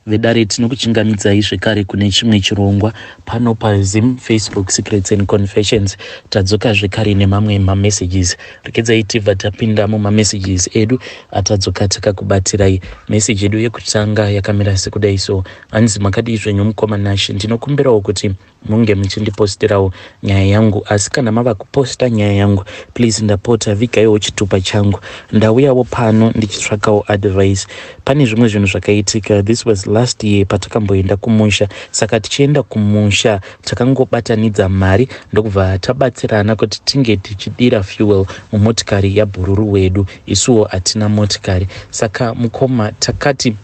Vedare, tinokuchingamidzai zvekare kune chimwe chirongwa pano paZim Facebook Secrets and Confessions. Tadzoka zvekare nemamwe mamessages. Regedzai tibva tapinda mumamessages edu atadzoka takakubatirai. Message yedu yekutanga yakamira sekudai so: hanzi, "Makadii zvenyu mukoma Nashe? Ndinokumbirawo kuti munge muchindipostirawo nyaya yangu, asi kana mava kuposta nyaya yangu, please ndapota vigaiwo chitupa changu. Ndauyawo pano ndichitsvakawo advice. Pane zvimwe zvinhu zvakaitika. This was last year patakamboenda kumusha. Saka tichienda kumusha takangobatanidza mari, ndokubva tabatsirana kuti tinge tichidira fuel mumotikari yabhururu wedu. Isuwo hatina motikari. Saka mukoma, takati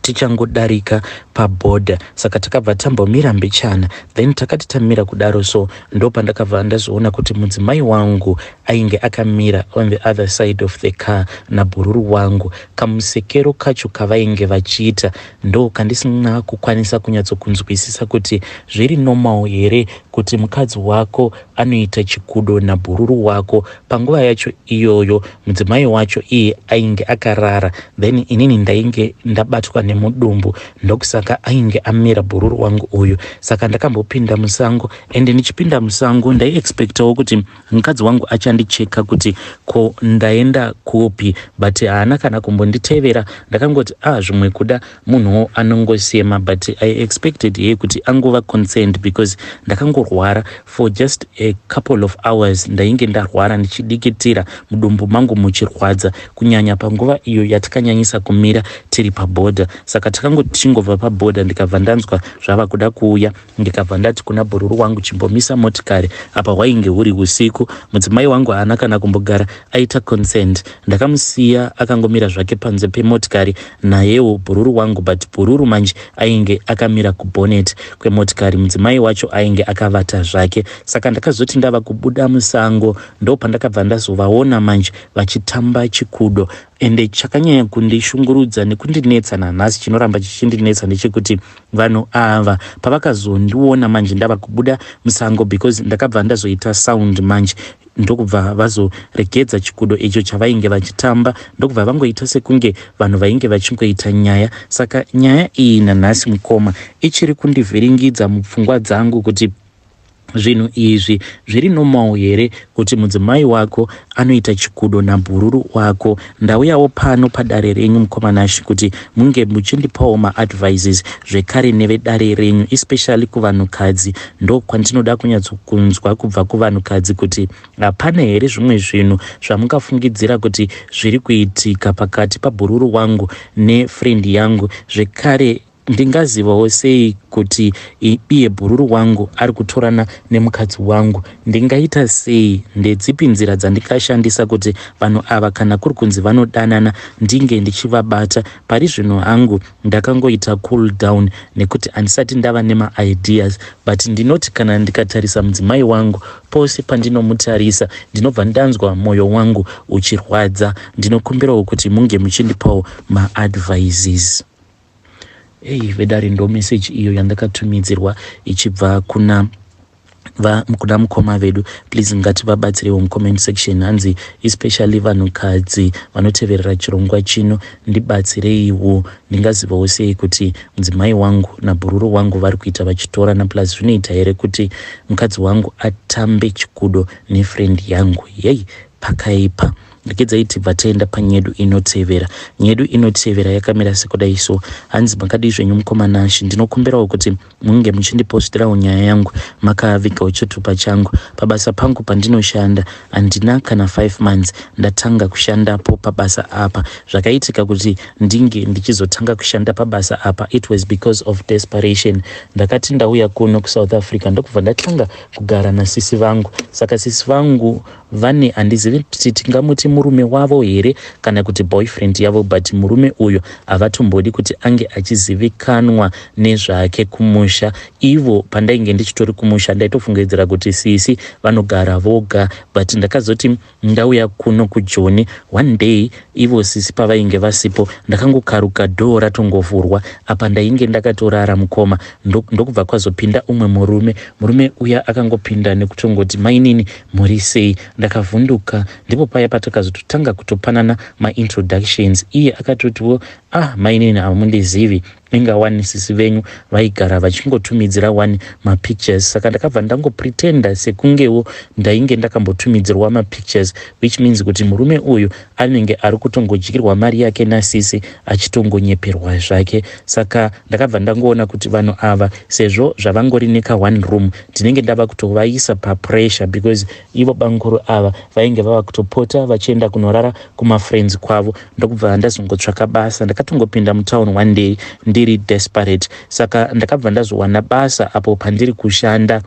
tichangodarika pabhodha, saka takabva tambomira mbichana. Then takati tamira kudaro so, ndo pandakabva ndazoona kuti mudzimai wangu ainge akamira on the other side of the car nabhururu wangu. Kamusekero kacho kavainge vachiita ndo kandisina kukwanisa kunyatsokunzwisisa kuti zviri normal here kuti mukadzi wako anoita chikudo nabhururu wako. Panguva yacho iyoyo mudzimai wacho iye ainge akarara, then inini ndainge ndabatwa nemudumbu, ndokusaka ainge amira bhururu wangu uyu. Saka ndakambopinda musango, ende ndichipinda musango ndaiexpectawo kuti mukadzi wangu achandicheka kuti ko ndaenda kupi, but haana kana kumbonditevera. Ndakangoti, ah, zvimwe kuda munhuwo anongosema, but I expected ye kuti angova concerned because ndakangorwara for just a couple of hours. Ndainge ndarwara ndichidikitira, mudumbu mangu muchirwadza, kunyanya panguva iyo yatakanyanyisa kumira tiri pabhodha. Saka takangoti tichingobva pabhodha, ndikabva ndanzwa zvava kuda kuuya. Ndikabva ndati kuna bhururu wangu, 'Chimbomisa motikari.' Apa hwainge huri usiku. Mudzimai wangu haana kana kumbogara aita consent. Ndakamusiya akangomira zvake panze pemotikari nayewo bhururu wangu, but bhururu manje ainge akamira kubhonet kwemotikari, mudzimai wacho ainge akavata zvake. Saka ndakazoti ndava kubuda musango, ndo pandakabva ndazovaona manje vachitamba chikudo. Ende chakanyanya kundishungurudza nekundinetsa nanhasi, chinoramba chichindinetsa, ndechekuti vanhu ava pavakazondiona manje ndava kubuda musango, because ndakabva ndazoita sound manje, ndokubva vazoregedza chikudo icho chavainge vachitamba, ndokubva vangoita sekunge vanhu vainge vachingoita nyaya. Saka nyaya iyi nanhasi, mukoma, ichiri kundivhiringidza mupfungwa dzangu kuti zvinhu izvi zviri normal here kuti mudzimai wako anoita chikudo nabhururu wako. Ndauyawo pano padare renyu, mukoma Nashe, kuti munge muchindipawo maadvices zvekare nevedare renyu, especially kuvanhukadzi. Ndo kwandinoda kunyatsokunzwa kubva kuvanhukadzi kuti hapana here zvimwe zvinhu zvamungafungidzira kuti zviri kuitika pakati pabhururu wangu nefriend yangu. Zvekare, ndingazivawo sei kuti iye bhururu wangu ari kutorana nemukadzi wangu? Ndingaita sei? Ndedzipi nzira dzandingashandisa kuti vanhu ava, kana kuri kunzi vanodanana, ndinge ndichivabata? Pari zvino hangu ndakangoita cool down nekuti handisati ndava nemaideas, but ndinoti kana ndikatarisa mudzimai wangu, pose pandinomutarisa ndinobva ndanzwa mwoyo wangu uchirwadza. Ndinokumbirawo kuti munge muchindipawo maadvices." Ei vedare, ndo meseji iyo yandakatumidzirwa ichibva kuna mukoma vedu. Please ngativabatsirewo mucomment section. Hanzi, "Especially vanhukadzi vanoteverera chirongwa chino, ndibatsireiwo. Ndingazivawo sei kuti mudzimai wangu nabhururu wangu vari kuita vachitorana? Plus zvinoita here kuti mukadzi wangu atambe chikudo nefriend yangu?" Yei, pakaipa. Regedzai tibva taenda panyedu inotevera. Nyedu inotevera yakamira sekudai so: hanzi, "Makadii zvenyu mukoma Nashe? Ndinokumbirawo kuti munge muchindipostirawo nyaya yangu makavigawo chitupa changu. Pabasa pangu pandinoshanda, handina kana 5 months ndatanga kushandapo pabasa apa. Zvakaitika kuti ndinge ndichizotanga kushanda pabasa apa, it was because of desperation. Ndakati ndauya kuno kuSouth Africa, ndokubva ndatanga kugara nasisi vangu. Saka sisi vangu vane, handizivi kuti tingamuti murume wavo here kana kuti boyfriend yavo, but murume uyu havatombodi kuti ange achizivikanwa nezvake kumusha. Ivo pandainge ndichitori kumusha, ndaitofungidzira kuti sisi vanogara voga, but ndakazoti ndauya kuno kuJoni, one day ivo sisi pavainge vasipo, ndakangokaruka dhoo ratongovhurwa. Apa ndainge ndakatorara, mukoma, ndokubva kwazopinda umwe murume. Murume uya akangopinda nekutongoti, 'Mainini, muri sei?' Ndakavhunduka. Ndipo paya patakazototanga kutopanana maintroductions. Iye akatotiwo, 'Ah, mainini, hamundizivi?' Inga wani sisi venyu vaigara vachingotumidzira wani mapictures, saka ndakabva ndangopretenda sekungewo ndainge ndakambotumidzirwa mapictures, which means kuti murume uyu anenge ari kutongodyirwa mari yake nasisi, achitongonyeperwa zvake. Saka ndakabva ndangoona kuti vanhu ava, sezvo zvavangori neka one room, ndinenge ndava kutovaisa papressure, because ivo bamukuru ava vainge vava kutopota vachienda kunorara kumafriends kwavo. Ndokubva ndazongotsvaka basa. Ndakatongopinda mutown one day ndiri desperate, saka ndakabva ndazowana basa apo pandiri kushanda.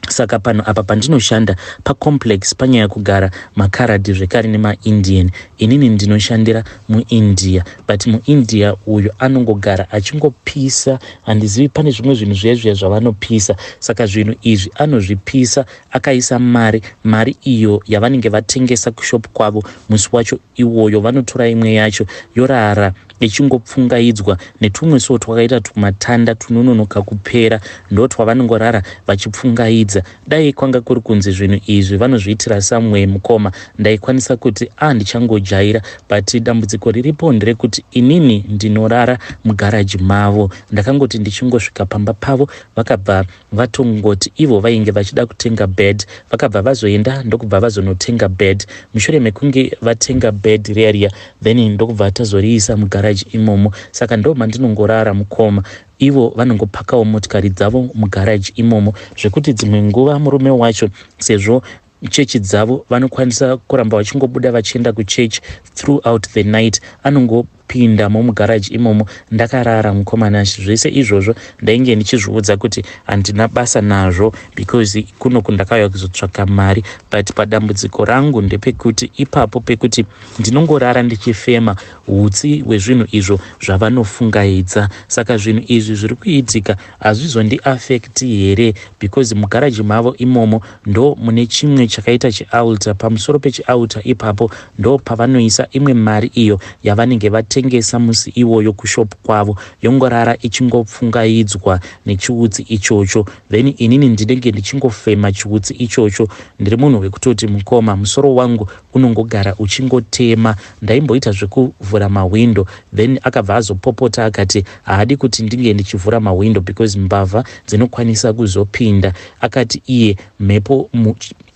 Saka pano apa pandinoshanda pacomplex panyaya kugara makaradhi zvekare nemaIndian. Inini ndinoshandira muIndia, but muIndia uyu anongogara achingopisa. Handizivi, pane zvimwe zvinhu zviya zviya zvavanopisa. Saka zvinhu izvi anozvipisa akaisa mari. Mari iyo yavanenge vatengesa kushop kwavo musi wacho iwoyo, vanotora imwe yacho yorara ichingopfungaidzwa netumwe so twakaita tumatanda tunononoka kupera, ndo twavanongorara vachipfungaidza. Dai kwanga kuri kunzi zvinhu izvi vanozviitira somewhere, mukoma, ndaikwanisa kuti a ah, ndichangojaira. But dambudziko riripo nderekuti inini ndinorara mugaraji mavo. Ndakangoti ndichingosvika pamba pavo, vakabva vatongoti ivo vainge vachida kutenga bed. Vakabva vazoenda, ndokubva vazonotenga bed. Mushure mekunge vatenga bed riya riya, then ndokubva tazoriisa mugaraji imomo. Saka ndo mandinongorara, mukoma. Ivo vanongopakawo motikari dzavo mugaraji imomo, zvekuti dzimwe nguva murume wacho, sezvo chechi dzavo vanokwanisa kuramba vachingobuda vachienda kuchechi throughout the night, anongopindamo mugaraji imomo ndakarara. Mukoma Nashi, zvese izvozvo ndainge ndichizviudza kuti handina basa nazvo, because kunoku ndakauya kuzotsvaka mari. But padambudziko rangu ndepekuti ipapo pekuti ndinongorara ndichifema utsi hwezvinhu izvo zvavanofungaidza. Saka zvinhu izvi zviri kuitika hazvizondiafekti here? Because mugaraji mavo imomo ndo mune chimwe chakaita chialtar. Pamusoro pechialtar ipapo ndo pavanoisa imwe mari iyo yavanenge vatengesa musi iwoyo kushop kwavo, yongorara ichingopfungaidzwa nechiutsi ichocho. Then inini ndinenge ndichingofema chiutsi ichocho. Ndiri munhu wekutoti, mukoma, musoro wangu unongogara uchingotema. Ndaimboita zvekuvhura mahwindo, then akabva azopopota akati haadi kuti ndinge ndichivhura mahwindo because mbavha dzinokwanisa kuzopinda. Akati iye mhepo,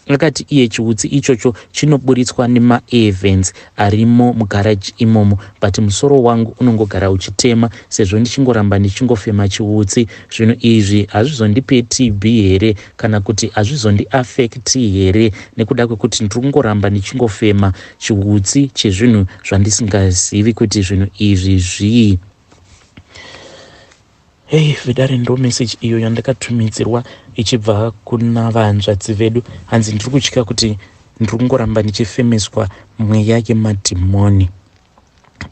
akati iye chiutsi ichocho chinoburitswa nemaair vents arimo mugaraji imomo. But musoro wangu unongogara uchitema sezvo ndichingoramba ndichingofema chiutsi. Zvinhu izvi hazvizondipe TB here, kana kuti hazvizondiafekti here, nekuda kwekuti ndiri kungoramba ndichingofema chiutsi chezvinhu zvandisingazivi kuti zvinhu izvi zvii? Hei vedare, ndo message iyo yandakatumidzirwa ichibva kuna vanzvadzi vedu. Hanzi ndiri kutya kuti ndiri kungoramba ndichifemeswa mweya yemadhimoni.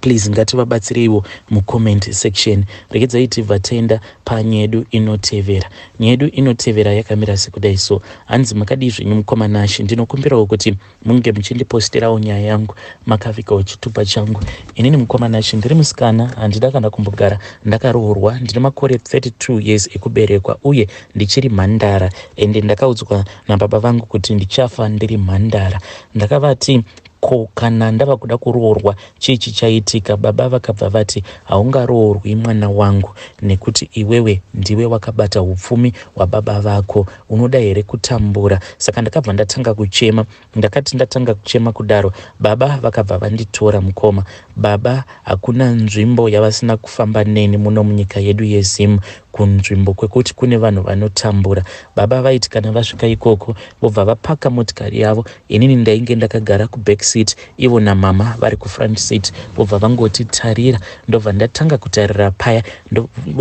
Please, ngativabatsireiwo mucomment section. Regedzai tibva taenda panyedu inotevera. Nyedu inotevera yakamira sekudai so. Hanzi, "Makadii zvenyu, mukoma Nashi? Ndinokumbirawo kuti munge muchindiposterawo nyaya yangu makavigawo chitupa changu. Inini, mukoma Nashi, ndiri musikana, handida kana kumbogara ndakaroorwa. Ndine makore 32 years ekuberekwa uye ndichiri mhandara, ende ndakaudzwa nababa vangu kuti ndichafa ndiri mhandara. Ndakavati, ko kana ndava kuda kuroorwa, chii chichaitika? Baba vakabva vati, haungaroorwi, mwana wangu, nekuti iwewe ndiwe wakabata upfumi hwababa vako. Unoda here kutambura? Saka ndakabva ndatanga kuchema. Ndakati ndatanga kuchema kudaro, baba vakabva vanditora. Mukoma, baba hakuna nzvimbo yavasina kufamba neni muno munyika yedu yeZimu, kunzvimbo kwekuti kune vanhu vanotambura. Baba vaiti kana vasvika ikoko, vobva vapaka motikari yavo. Inini ndainge ndakagara kuback seat, ivo namama vari kufront seat. Vobva vangoti, tarira. Ndobva ndatanga kutarira paya.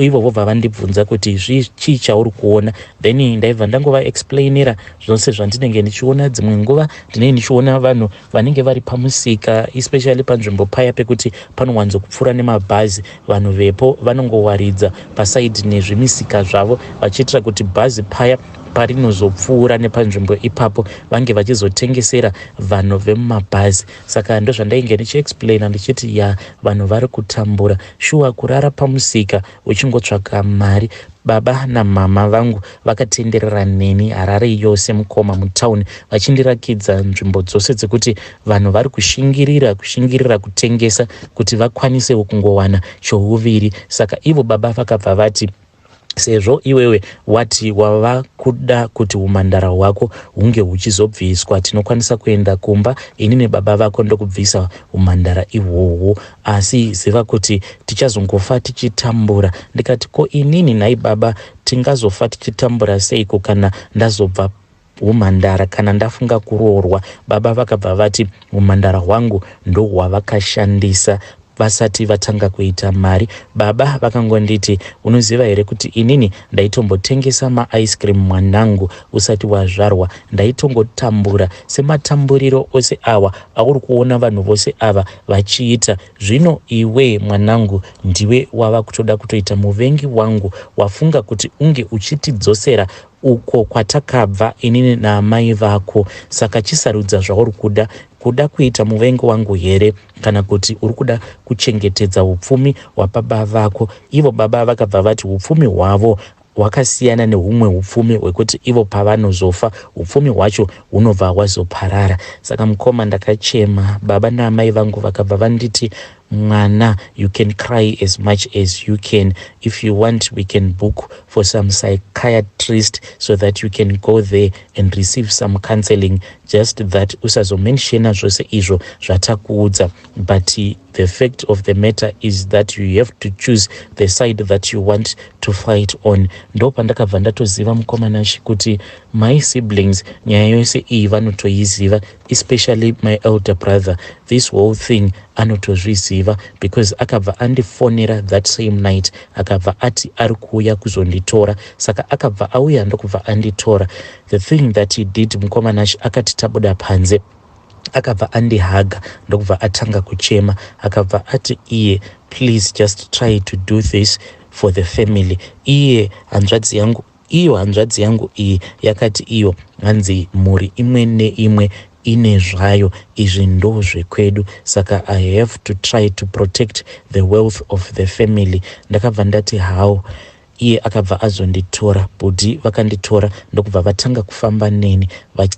Ivo vobva vandibvunza kuti, chii chauri kuona? Then ndaibva ndangovaexplainira zvose zvandinenge ndichiona. Dzimwe nguva ndinenge ndichiona vanhu vanenge vari pamusika, especially panzvimbo paya pekuti panowanzokupfuura nemabhazi. Vanhu vepo vanongowaridza pasaidhi nezvimisika zvavo, vachiitira kuti bhazi paya Parinozopfuura nepanzvimbo ipapo, vange vachizotengesera vanhu vemumabhazi. Saka ndozvandainge ndichiexplaina ndichiti, ya, vanhu vari kutambura shuwa, kurara pamusika uchingotsvaga mari. Baba namama vangu vakatenderera neni Harare yose, mukoma, mutauni, vachindirakidza nzvimbo dzose dzekuti vanhu vari kushingirira, kushingirira kutengesa kuti vakwanisewo kungowana chouviri. Saka ivo baba vakabva vati, "Sezvo iwewe wati wava kuda kuti umhandara hwako hunge huchizobviswa, tinokwanisa kuenda kumba ini nebaba vako ndokubvisa umhandara ihwohwo, asi ziva kuti tichazongofa tichitambura." Ndikati, "Ko inini nhai baba, tingazofa tichitambura seiko kana ndazobva umhandara, kana ndafunga kuroorwa?" Baba vakabva vati, "Umhandara hwangu ndohwavakashandisa vasati vatanga kuita mari." Baba vakangonditi, "Unoziva here kuti inini ndaitombotengesa maice cream, mwanangu, usati wazvarwa? Ndaitongotambura sematamburiro ose awa auri kuona vanhu vose ava vachiita. Zvino iwe, mwanangu, ndiwe wava kutoda kutoita muvengi wangu. Wafunga kuti unge uchitidzosera uko kwatakabva inini naamai vako. Saka chisarudza zvauri kuda: kuda kuita muvengi wangu here, kana kuti uri kuda kuchengetedza upfumi hwababa vako?" Ivo baba vakabva vati upfumi hwavo hwakasiyana nehumwe upfumi hwekuti ivo pavanozofa upfumi hwacho hunobva hwazoparara. Saka mukoma, ndakachema. Baba naamai vangu vakabva vanditi, "Mwana, you can cry as much as you can. If you want, we can book for some psychiatrist so that you can go there and receive some counseling. Just that usazomentiona zvose izvo zvatakuudza, but the fact of the matter is that you have to choose the side that you want to fight on." Ndo pandakabva ndatoziva, mukoma Nashi, kuti my siblings nyaya yose iyi vanotoiziva, especially my elder brother. This whole thing anotozviziva, because akabva andifonera that same night, akabva ati ari kuuya kuzonditora. Saka akabva auya ndokubva anditora. The thing that he did, mukoma Nashi, akati tabuda panze, akabva andihaga ndokubva atanga kuchema. Akabva ati iye, "Please, just try to do this for the family." Iye hanzvadzi yangu, iyo hanzvadzi yangu iyi yakati iyo, hanzi, "Mhuri imwe neimwe ine zvayo, izvi ndo zvekwedu, saka I have to try to protect the wealth of the family." Ndakabva ndati, "How?" Iye akabva azonditora, bhudhi vakanditora ndokubva vatanga kufamba neni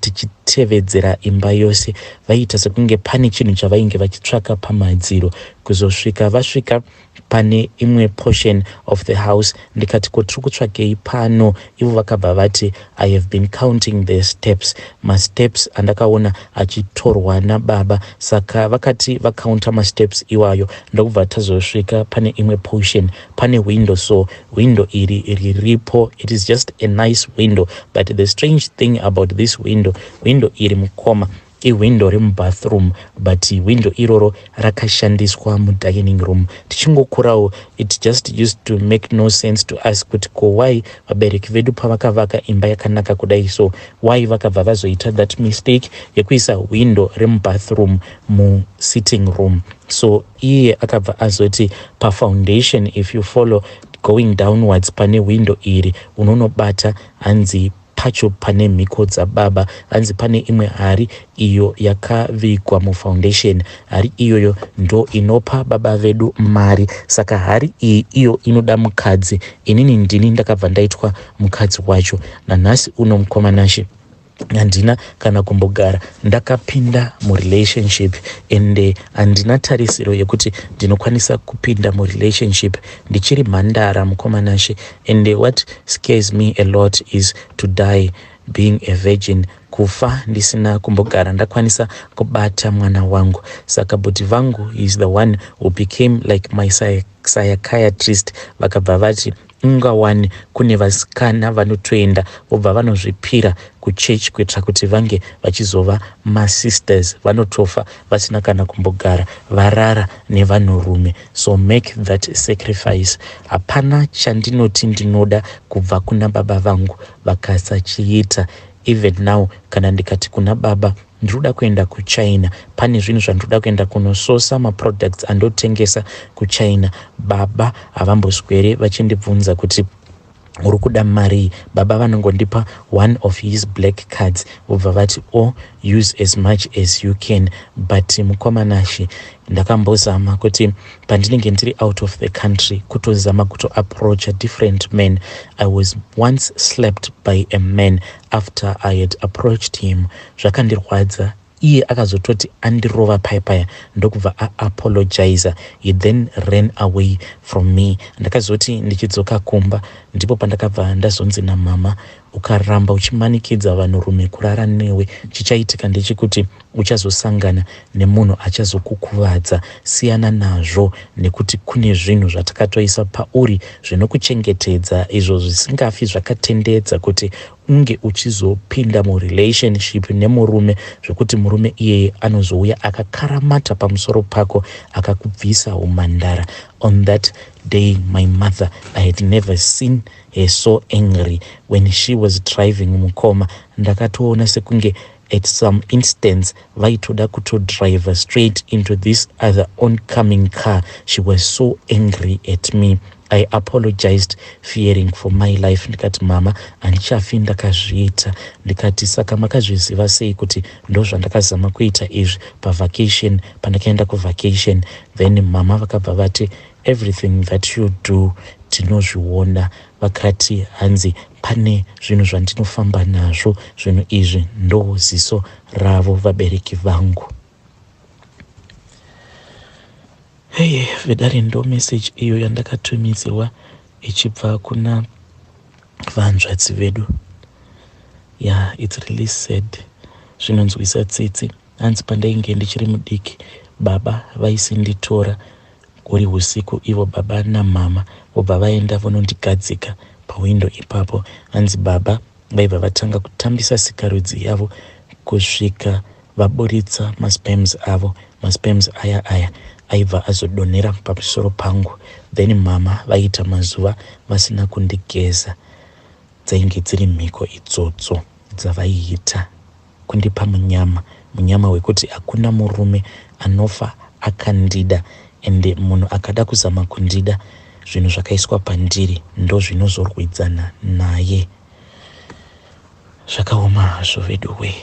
tichitevedzera imba yose. Vaiita sekunge pane chinhu chavainge vachitsvaka pamadziro, kuzosvika vasvika pane imwe portion of the house. Ndikati, "Ko tiri kutsvakei pano?" Ivo vakabva vati, "I have been counting the steps, masteps andakaona achitorwa nababa." Saka vakati vakaunta masteps iwayo, ndokubva tazosvika pane imwe portion, pane window. So window iri riripo, it is just a nice window, but the strange thing about this window, window iri, mukoma, iwindow remubathroom, but window iroro rakashandiswa mudining room. Tichingokurawo, it just used to make no sense to us kuti ko why vabereki vedu pavakavaka imba yakanaka kudai, so why vakabva vazoita that mistake yekuisa window remubathroom musitting room? So iye akabva azoti, pafoundation, if you follow going downwards, pane window iri, unonobata, hanzi pacho pane mhiko dzababa. Hanzi pane imwe hari iyo yakavigwa mufoundation. Hari iyoyo ndo inopa baba vedu mari. Saka hari iyi iyo inoda mukadzi. Inini ndini ndakabva ndaitwa mukadzi wacho. Nanhasi uno, mukoma Nashe, handina kana kumbogara ndakapinda murelationship, ende handina tarisiro yekuti ndinokwanisa kupinda murelationship ndichiri mhandara, mukoma Nashe. And what scares me a lot is to die being a virgin, kufa ndisina kumbogara ndakwanisa kubata mwana wangu. Saka bhuti vangu is the one who became like my psychiatrist. Vakabva vati, ungawani kune vasikana vanotoenda vobva vanozvipira kuchechi kuitira kuti vange vachizova masisters, vanotofa vasina kana kumbogara varara nevanhurume. So make that sacrifice. Hapana chandinoti ndinoda kubva kuna baba vangu vakasachiita. Even now, kana ndikati kuna baba ndinoda kuenda kuChina, pane zvinhu zvandinoda kuenda kunososa, maproducts andotengesa kuChina, baba havamboswere vachindibvunza kuti Uri kuda marii? Baba vanongondipa one of his black cards, vobva vati, "Oh, use as much as you can." But mukoma Nashe, ndakambozama kuti pandinenge ndiri out of the country, kutozama kutoapproacha different men. I was once slapped by a man after I had approached him. Zvakandirwadza. Iye akazototi andirova paipaya, ndokubva aapologiza. He then ran away from me. Ndakazoti ndichidzoka kumba, ndipo pandakabva ndazonzi namama, "Ukaramba uchimanikidza vanhurume kurara newe, chichaitika ndechekuti uchazosangana nemunhu achazokukuvadza. Siyana nazvo, nekuti kune zvinhu zvatakatoisa pauri zvinokuchengetedza, izvo zvisingafi zvakatendedza kuti unge uchizopinda murelationship nemurume, zvekuti murume iyeye anozouya akakaramata pamusoro pako, akakubvisa umhandara." On that day, my mother, I had never seen her so angry when she was driving. Mukoma, ndakatoona sekunge at some instance vaitoda kutodrive straight into this other oncoming car. She was so angry at me. I apologized, fearing for my life. Ndikati, "Mama, handichafi ndakazviita." Ndikati, "Saka makazviziva sei kuti ndo zvandakazama kuita izvi pavacation, pandakaenda kuvacation?" Then mama vakabva vati, "Everything that you do, tinozviona." Vakati hanzi pane zvinhu zvandinofamba nazvo, zvinhu izvi ndo ziso ravo vabereki vangu. Hei vedare, ndo message iyo yandakatumidzirwa ichibva kuna vanzvadzi vedu. Yeah, it's really sad, zvinonzwisa tsitsi. Hanzi, "Pandainge ndichiri mudiki, baba vaisinditora kuri usiku, ivo baba namama vobva vaenda vonondigadzika pawindo ipapo." Hanzi baba vaibva vatanga kutambisa sikarudzi yavo kusvika vaburitsa masperms avo. Masperms aya aya aibva azodonhera pamusoro pangu. Then mama vaiita mazuva vasina kundigeza. Dzainge dziri mhiko idzodzo dzavaiita kundipa munyama, munyama wekuti hakuna murume anofa akandida, ende munhu akada kuzama kundida, zvinhu zvakaiswa pandiri ndo zvinozorwidzana naye. Zvakaoma hazvo veduwe.